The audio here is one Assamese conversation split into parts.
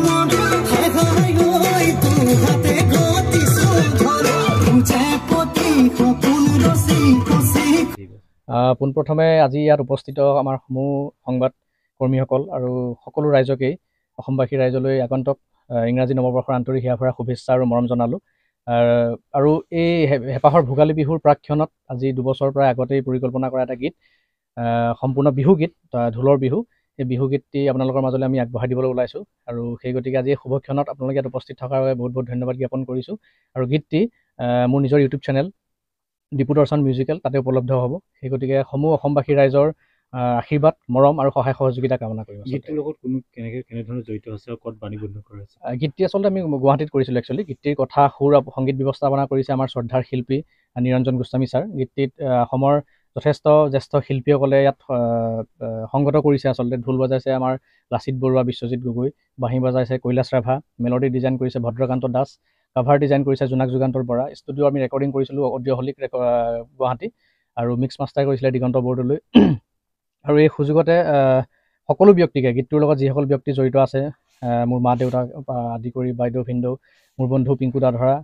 মন, হায় হায় ঐ দুহাতে ঘটিছো ধন, খোজে প্ৰতি সপোন ৰচি খচি। পোনপ্ৰথমে আজি ইয়াত উপস্থিত আমাৰ সমূহ সংবাদ কৰ্মীসকল আৰু সকলো ৰাইজকেই, অসমবাসী ৰাইজলৈ আগন্তুক ইংৰাজী নৱবৰ্ষৰ আন্তৰিক হিয়া ভৰা শুভেচ্ছা আৰু মৰম জনালোঁ। আৰু এই হেঁপাহৰ ভোগালী বিহুৰ প্ৰাকক্ষণত আজি 2 বছৰ প্ৰায় আগতেই পৰিকল্পনা কৰা এটা গীত, সম্পূৰ্ণ বিহু গীত, ঢোলৰ বিহু, সেই বিহু গীতটি আপোনালোকৰ মাজলৈ আমি আগবঢ়াই দিবলৈ ওলাইছোঁ। আৰু সেই গতিকে আজি এই শুভক্ষণত আপোনালোকে ইয়াত উপস্থিত থকাৰ বাবে বহুত বহুত ধন্যবাদ জ্ঞাপন কৰিছোঁ। আৰু গীতটি মোৰ নিজৰ ইউটিউব চেনেল দীপু দৰ্শন মিউজিকেল, তাতে উপলব্ধ হ'ব। সেই গতিকে সমূহ অসমবাসী ৰাইজৰ আশীৰ্বাদ, মৰম আৰু সহায় সহযোগিতা কামনা কৰিম আচলতে। গীতটোৰ লগত কোনো কেনেকৈ, কেনেধৰণে জড়িত আছে আৰু ক'ত বাণীবদ্ধ কৰা হৈছে? গীতটি আচলতে আমি গুৱাহাটীত কৰিছিলোঁ একচুৱেলি। গীতটিৰ কথা, সুৰ, সংগীত ব্যৱস্থাপনা কৰিছে আমাৰ শ্ৰদ্ধাৰ শিল্পী নিৰঞ্জন গোস্বামী ছাৰ। গীতটিত অসমৰ যথেষ্ট জ্যেষ্ঠ শিল্পীসকলে ইয়াত সংগত কৰিছে। আচলতে ঢোল বজাইছে আমাৰ লাচিত বৰুৱা, বিশ্বজিৎ গগৈ, বাঁহী বজাইছে কৈলাশ ৰাভা, মেলডি ডিজাইন কৰিছে ভদ্ৰকান্ত দাস, কাভাৰ ডিজাইন কৰিছে জোনাক যুগান্তৰ বৰা। ষ্টুডিঅ' আমি ৰেকৰ্ডিং কৰিছিলোঁ অডিঅ' হলিক গুৱাহাটী আৰু মিক্স মাষ্টাৰ কৰিছিলে দিগন্ত বৰদলৈ। আৰু এই সুযোগতে সকলো ব্যক্তিকে, গীতটোৰ লগত যিসকল ব্যক্তি জড়িত আছে, মোৰ মা দেউতাক আদি কৰি বাইদেউ, ভিনদেউ, মোৰ বন্ধু পিংকু দাধৰা,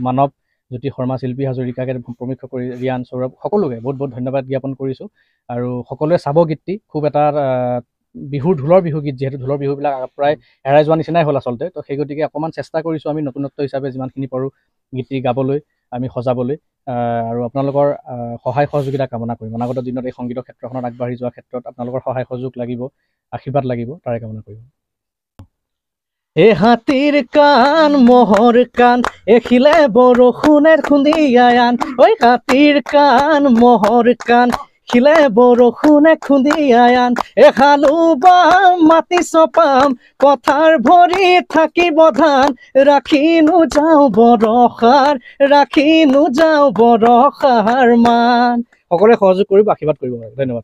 মানৱ জ্যোতি শৰ্মা, শিল্পী হাজৰিকাকে প্ৰমুখ্য কৰি ৰিয়ান, সৌৰভ, সকলোকে বহুত বহুত ধন্যবাদ জ্ঞাপন কৰিছোঁ। আৰু সকলোৱে চাব গীতটি। খুব এটা বিহুৰ, ঢোলৰ বিহু গীত, যিহেতু ঢোলৰ বিহুবিলাক প্ৰায় হেৰাই যোৱা নিচিনাই হ'ল আচলতে। তো সেই গতিকে অকণমান চেষ্টা কৰিছোঁ আমি নতুনত্ব হিচাপে যিমানখিনি পাৰোঁ গীতটি গাবলৈ, আমি সজাবলৈ। আৰু আপোনালোকৰ সহায় সহযোগিতা কামনা কৰিম। অনাগত দিনত এই সংগীতৰ ক্ষেত্ৰখনত আগবাঢ়ি যোৱাৰ ক্ষেত্ৰত আপোনালোকৰ সহায় সহযোগ লাগিব, আশীৰ্বাদ লাগিব, তাৰে কামনা কৰিম। এ হাতীৰ কাণ, মহৰ কাণ, এখিলে বৰষুণে খুন্দিয়াই আন। ঐ হাতীৰ কাণ, মহৰ কাণ, শিলে বৰষুণে খুন্দিয়াই আন। এ হালো বাম, মাটি চপাম, পথাৰ ভৰি থাকিব ধান। ৰাখি নোযাওঁ বৰষাৰ, ৰাখি নোযাওঁ বৰষাৰ মান। সকলোৱে সহযোগ কৰিব, আশীৰ্বাদ কৰিব। ধন্যবাদ।